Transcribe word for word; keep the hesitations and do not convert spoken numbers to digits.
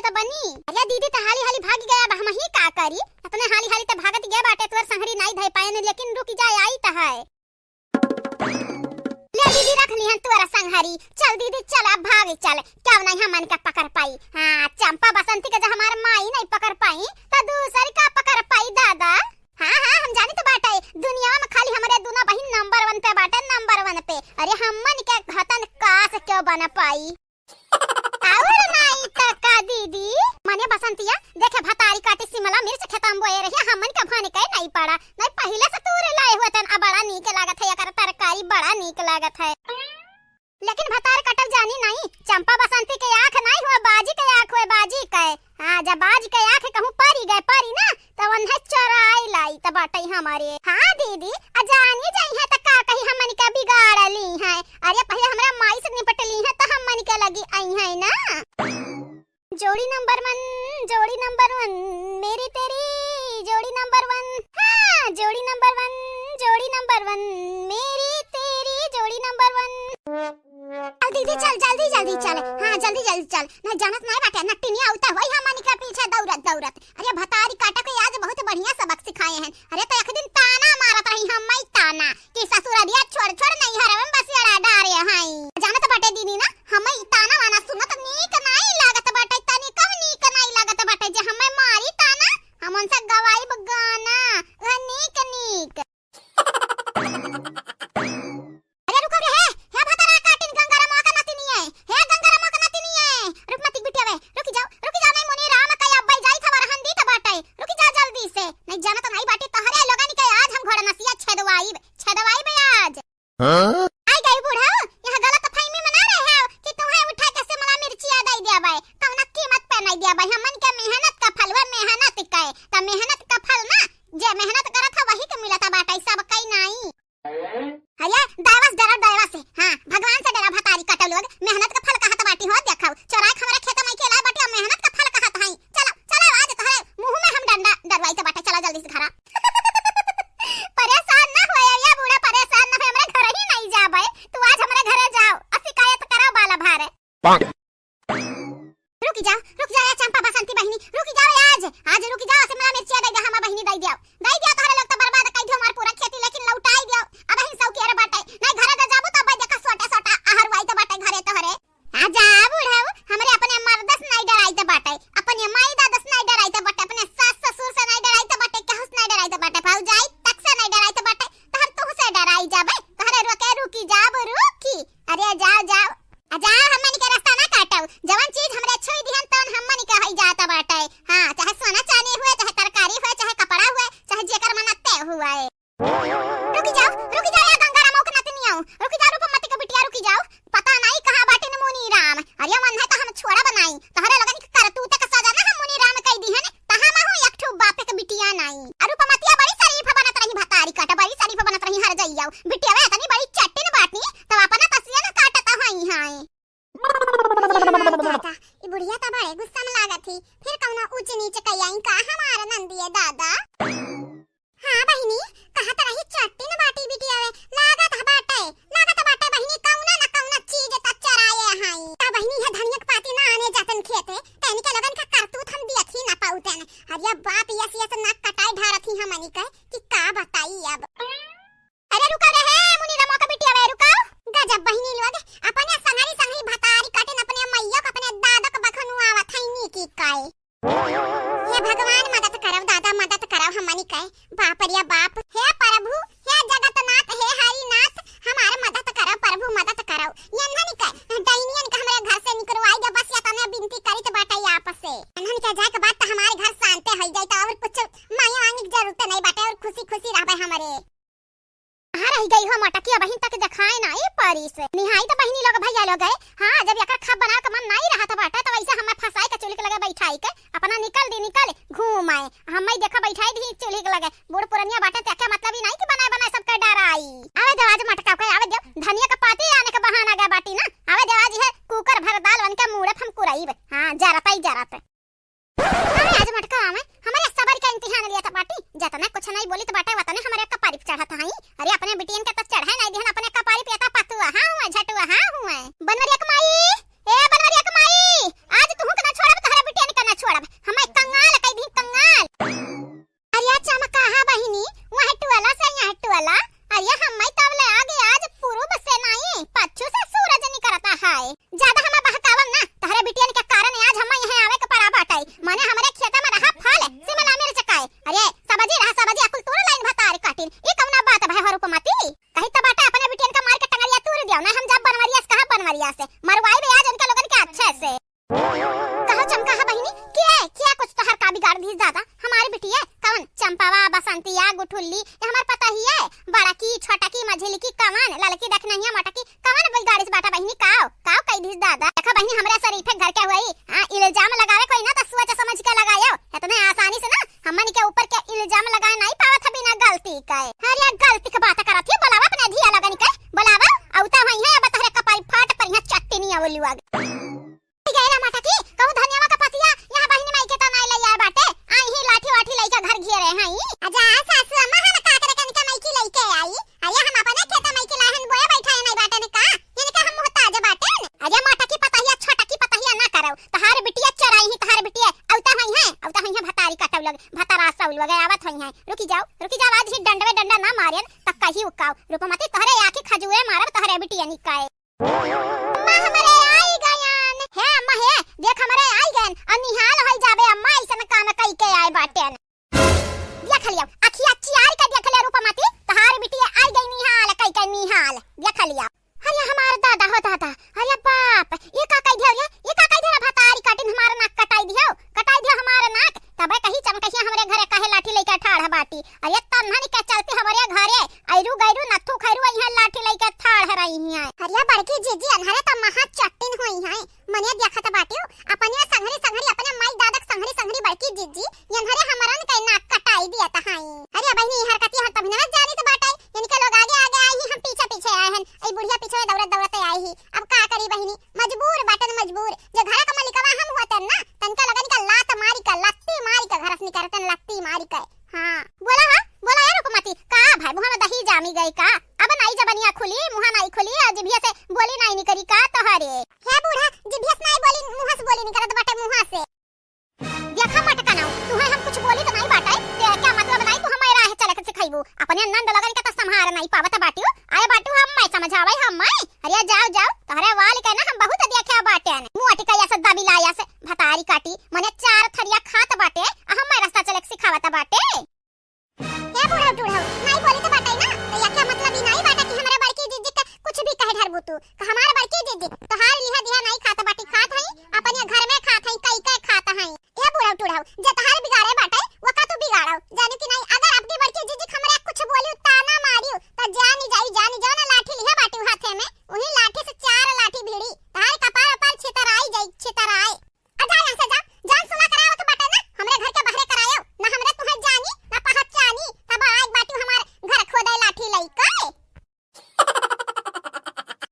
त बनी। अरे दीदी त हाली हाली भागि गया, अब हमहीं का करी? अतने हाली हाली त भागत गए बाटे, तोर संहरी नाई धइ पाए न, लेकिन रुकि जाए, आइत है। ले दीदी, रख लिहन तोर संहरी। चल दीदी, चल, अब भागि चल, केउ नाहीं हमन का पकड़ पाई। हाँ, चंपा बसंती का जब हमार माई नाहीं पकड़ पाई, त दूसर का पकड़ पाई दादा? हाँ, हाँ, हम जानित बाटे, दुनिया में खाली हमरे दुनो बहिन number one पे बाटे, number one पे। अरे, हमन के हतन कास केउ बन पाई। अउर नाहीं त का दीदी? मने बसंतिया, देखे भतारी काटी शिमला मिर्च खेतम बोए रही, हमन के भन के नाहीं पड़ा, नाहीं पहिले से तूर लाए हुए तन, आ बड़ा नीक लागत है, एकर तरकारी बड़ा नीक लागत है। लेकिन भतार कटब जानी नाहीं, चंपा बसंती के आँख नाहीं हुए, बाजी के आँख हुए, बाजी के। हाँ, जब बाजी के आँख कहूँ परी गए, परी ना, त वन्हे चोराई लाई त बाटई हमरे। हाँ दीदी, आ जानी जइहैं त का कही हमन के बिगाड़ लिहैं। अरे पहिले हमरा माई से निपट लिहैं त हमन के लगी अइहैं ना। जोड़ी number one, जोड़ी number one, मेरी तेरी जोड़ी number one। हाँ, जोड़ी number one, जोड़ी number one, मेरी तेरी जोड़ी number one। चल दीदी, चल, जल्दी, जल्दी चल। हाँ, जल्दी, जल्दी चल। नाहीं जानत नाहीं बाटे, नट्टिनिया आवत होई हमनी के पीछे दौड़त, दौड़त। अरे भतारी काटा के आज बहुत बढ़िया सबक सिखाए हैं। अरे त एक दिन ताना मारत रही, हमई ताना, कि ससुररिया छोड़, छोड़ नैहर में बसेड़ा डारे हैं। जानत बाटे दीदी ना, हमई ताना वाना सुनत नीक नाहीं लागत बाटे, तनिको नीक नाहीं लागत बाटे। जे हमई मारी ताना, हम उनसे गवाइब गाना, वह नीक, नीक। अरे रुको रे, हे, हे भतारा काटिन गंगारामवा का नतिनिये, हे गंगारामवा का नतिनिये, रुपमती बिटिया वे, रुकि जाओ, रुकि जाओ, नाहीं मुनि राम का अब्बई जाई थवा रहन दी त बाटे, रुकि जाओ जल्दी से, नाहीं जानत नाहीं बाटे तोहरे लोगन के आज हम घोड़ा नसिया छेदवाइब, छेदवाइब आज। हाँ? आई गई बूढ़ा, यहाँ गलत फहमी में ना रहे हो कि तुम्हें उठा के शिमला मिर्चिया दे दिया बाय, कौना कीमत पे नहीं दिया बाय, हमन के मेहनत का फल हुआ, मेहनत के, त मेहनत का फल ना, जे मेहनत करत है वही के मिलत बाटे, सब कई नाहीं। अरे, दयवा से डरा, दयवा से। हाँ, भगवान से डरा, भतारी कटो लोग। मेहनत का फल कहत बाटी हो, देखो। चोराई के हमरा खेत में खेला बाटी, अब मेहनत का फल कहत हई। चलो, चलो, आज तोहरे मुँह में हम डंडा डरवाई त बाटे, चलो जल्दी से घरा। परेशान ना हो, अरे बूढ़ा, परेशान ना हो, हमरा घर ही नहीं जाबे। तू आज हमरा घरे जाओ, आ शिकायत करो बाला भारे। रुकि जाओ, रुकि जाओ, ए चंपा बसंती बहिनी, रुकि जाओ आज, आज रुकि जाओ, शिमला मिर्चिया दे दे, हम बहिनी दे दियो, दे दियो, तोहरे लोग तो बरबाद कइ दियो हमार पूरा खेती, लेकिन लौटाई दियो, अब हिन सौ की अरे बाटे, नहीं घरे दे जाबू तब देखा सोटा सोटा आहर वाई तो बाटे घरे तोहरे। आ जा बूढ़ऊ, हमरे अपने मर्द से नहीं डराई तो बाटे, अपने माई दादा से नहीं डराई तो बाटे, अपने सास ससुर से नहीं डराई तो बाटे, केहू से नहीं डराई तो बाटे, भौजाई तक से नहीं डराई तो बाटे, तो हम तुह से डराई जाबे, तोहरे रोके रुकि जाब, रुकि, अरे जाओ, जाओ। आ जा, हमनी के रास्ता ना काटो। जवन चीज हमरे छुई दिहन, तवन हमनी के होई जात बाटे। हाँ, चाहे सोना चानी हुए, चाहे तरकारी हुए, चाहे कपड़ा हुए, चाहे जेकर मन ते हुए। रुकि जाओ, रुकि जाओ, या गंगारामो के नतिनियो। रुकि जाओ, रूपमती के बिटिया, रुकि जाओ। पता नाहीं कहाँ बाटिन मुनी राम। अरे मन है तो हम छोड़ब नाहीं। तोहरे लोगन के करतूत के सजा ना हम मुनी राम कई दिहन। त हमहू एक ठो बाप के बिटिया नाई। अ रूपमतिया बड़ी शरीफ बनत रही, भतारी काट बड़ी शरीफ बनत रही, हर जइया। बिटिया वे इतनी बड़ी चट्टिन बाटी, तब अपना तसिया न काटत हई हैं। दादा, ई बुढ़िया त बड़े गुस्सा में लागत ही, फिर कौनो ऊंच नीच कई आई का हमार नंदिये दादा? हाँ बहिनी, कहत रही चट्टिन बाटी बिटिया वे, लागत ह बाटे, लागत बाटे बहिनी, कौनो न कौनो चीज त चराए हई। का बहिनी, ये धनिया के पाती ना आने जातन खेते, तैनी के लोगन का करतूत हम दियत ही ना पाउतन। अरे बाप, यस यस नाक कटाई ढारत ही हमनी के कि का बताई अब। अरे रुका रे हे मुनी रमो के बिटिया वे, रुका। गजब बहिनी लोग, अपने संगरी संगरी भतारी काटिन अपने मैया के अपने दादा के बखनुआवत हई नीकी काए। हे भगवान, मदद करव दादा, मदद करव हमनी के। बाप रे बाप, हे प्रभु, हे जगतनाथ, हे हरिनाथ, हमार मदद करव प्रभु, मदद करव। ये इन्हन के, डैनियन के हमरे घर से निकरवाई दे, बस ये तने विनती करित बाटे आप से। इन्हन के जाए के बाद त हमारे घर शांति होई जाई, त और कुछ मांगे वांगे के जरूरत नहीं बाटे, और खुशी खुशी रहबे हमरे। कहाँ रहि गई हो मोटकी, अबहिन तक देखाए नाई परी से। निहाई त बहिनी लोग, भैया लोग है। हाँ, जब एकर खप बनावे के मन नाई रहत बाटे, त वैसे हमें फंसाई के चुल्ही के लगे बैठाई के, अपना निकल दी, निकल घूम आए। हमें देखा बैठाई दी चुल्ही के लगे। बूढ़ पुरनिया बाटे, त एके मतलब ही नाई कि बनाए बनाए सबके डराई। आवे दे आज मोटका के, आवे दे। धनिया के पाती आने के बहाना गए बाटी ना। आवे दे आज, ये कुकर भर दाल बन के मूड़े फमकुराइब। हाँ, जरत ही जरत। अरे आज मोटका आवे, हमरे सबर का इम्तिहान लिया त बाटी, जतना कुछ नहीं बोली त बाटे, वतने हमरे कपारी पे चढ़त हई। अरे अपने बिटियन के त चढ़े नहीं दिहन, अपने कपारी पे एता पतुआ, हाँ हुआ, झटुआ, हाँ हुआ। बनवरिया के माई, ए बनवरिया के माई, आज तुहू के ना छोड़ब तोहरे बिटियन के ठुल्ली, ये हमार पतोहिया, बड़की, छोटकी, मझिलकी, कवन, ललकी, दखिनहिया, मोटकी, कवन बिगाड़िस बाटा बहिनी, काव, काव कइ दिस दादा। देखा बहिनी, हमरे शरीफे घर के हुई, हाँ, इल्जाम लगावे कोई ना तो सोच समझ के लगायो। इतने आसानी से ना हमन के ऊपर के इल्जाम लगाए नहीं पावत है बिना गलती के। अरे गलती के बात करत ही, बोलावा अपने धिया लगन के, बोलावा, अउता हुई है, अब तोहरे कपाई फाट पर यहाँ चट्टी नहीं आवलू आगे। गए ना मोटकी, कहू धनियावा का पतिया, यहाँ बहिनी माई के तो नाई ले आए बाटे, आई ही लाठी वाठी लइके घर घिए रहे हैं। आजा सासू अम्मा, हम का करे कनिका माई की लइके आई, अरे हम अपने खेत माई की लाहन बोए बैठा है नहीं बाटे ने का, इनका हम मोहताज बाटे ने। अरे मोटकी पतहिया, छोटकी पतहिया ना करो, तहार बिटिया चराई ही, तहार बिटिया, अउता हुई है, अउता हुई है भतारी काटव लग, भतारा सौ लगे आवत हुई है। रुकी जाओ, रुकी जाओ, आज ही डंडवे डंडा ना मारेन, त कही उकाओ, रूपमती तोहरे आँखी खजुए मारब तोहरे बिटिया निकाए। अम्मा हमरे आई गयन। हे अम्मा हे, देख हमरे आई गयन। अउर निहाल होई जाबे अम्मा, अइसन काम कई के आए बाटेन। देख लियो, अखिया चियार के देख ले रूपमती, तहार बिटिया आई गई निहाल कई के निहाल। देख लियो। अरे हमार दादा हो दादा, अरे बाप, ये का कई दियो रे? ये का कई दियो रे भतारी काटिन हमार नाक कटाई दियो, कटाई दियो हमार नाक। तबे कही चमकहिया हमरे घरे काहे लाठी लइके ठाढ़ बाटी। अरे तन्हन के चलते हमरे घरे अइरू गइरू नथु खैरू अइहें लाठी लइके ठाढ़ रही हैं। अरे बड़की जीजी, अन्हरे त महा चट्टिन होई हैं। मने देखत बाटियो, अपने संघरी संघरी, अपने माई दादा के संघरी संघरी बड़की जीजी, अन्हरे हमरन के नाक कटाई दियत हैं। अरे बहिनी, ई हरकतिया हम तभिनवे जानित बाटे, इनके लोग आगे आगे आई ही, हम पीछे पीछे आए हन। ई बुढ़िया पीछे दौड़त दौड़त आई ही। अब का करी बहिनी, मजबूर बाटन मजबूर। जे घर का मलिकवा हम होतन ना, तनका लगन का लात मारी का, लत्ती मारी का घर से निकरतन, लत्ती मारी का। हाँ, बोला हा, बोला ए रूपमती, का भाई मुँह में दही जामी गई का? अब नाई जबनिया खुली, मुँह नाई खुली, और जिभिया से बोली नाई निकरी का तोहरे? हे बूढ़ा, जिभिया से नाई बोली, मुँह से बोली निकरत बाटे, मुँह से। देखा मटकनऊ, तुहे हम कुछ बोली तो नाई बाटे, ते क्या मतलब नाई तू हमारे राह चले के सिखाइबू? अपने नंद लगन के तो संभार नाई पावत बाटियो, आए बाटू हम मैं समझावे हम मैं। अरे जाओ जाओ, तोहरे वाल के ना हम बहुत देखा बाटेन। मुँह अटिका ऐसे दबिला ऐसे भतारी काटी, मने चार थरिया खात बाटे, आ हम मैं रास्ता चले के सिखावत बाटे। हे बूढ़ऊ टूढ़ऊ, नाई बोली तो बाटे ना, तो या क्या मतलब ई नाई बाटे कि हमरा बड़की जीजी के कुछ भी कहे ढरबू तू? का हमार बड़की जीजी तो